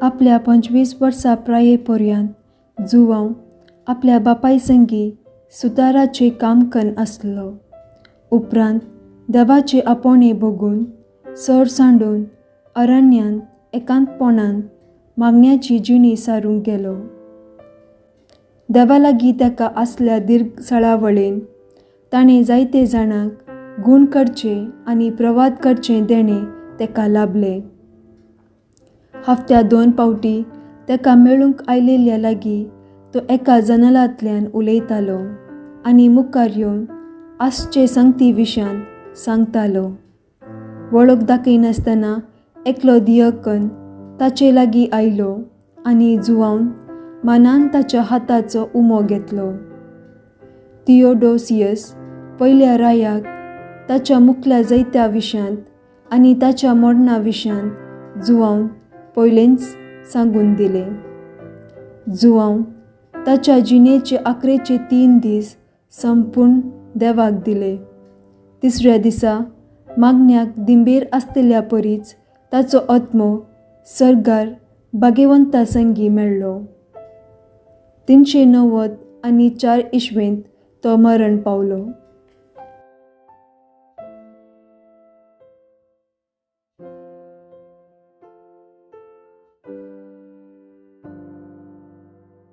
आपल्या 25 वर्सां प्राये पर्यांत जुवांव आपल्या बापाय संगी सुताराचें काम कन्न आसलो. उपरांत देवाचे आपोवणें भोगून सर सांडून अरण्यांत एकांतपणान मागण्याची जिणी सारूंक गेलो. देवा लागीं ताका आसल्या दीर्घ सळावळेन ताणें जायते जाणांक गूण करचें आनी प्रवाद करचें देणें ताका लाबलें. हफ्त्या 2 फावटी ताका मेळूंक आयलेल्या लागीं तो एका जनेलांतल्यान उलयतालो आनी मुखार येवन आसचे संगती विशयांत सांगतालो. वळख दाखयनासतना एकलो दियकन ताचे लागीं आयलो आनी जुवावन मानान ताच्या हाताचो उमो घेतलो. थियोडोसियस पयल्या रायाक ताच्या मुखल्या जैत्या विशयांत आनी ताच्या मरणा विशयांत जुवावन पयलेंच सांगून दिलें. जुवांव ताच्या जिणेचे आखरेचे 3 दीस संपूर्ण देवाक दिले. तिसऱ्या दिसा मागण्याक दिंबेर आसतल्या परीच ताचो आत्मो सर्गार भागेवंता संगी मेळ्ळो. 394 इस्वेंत तो मरण पावलो.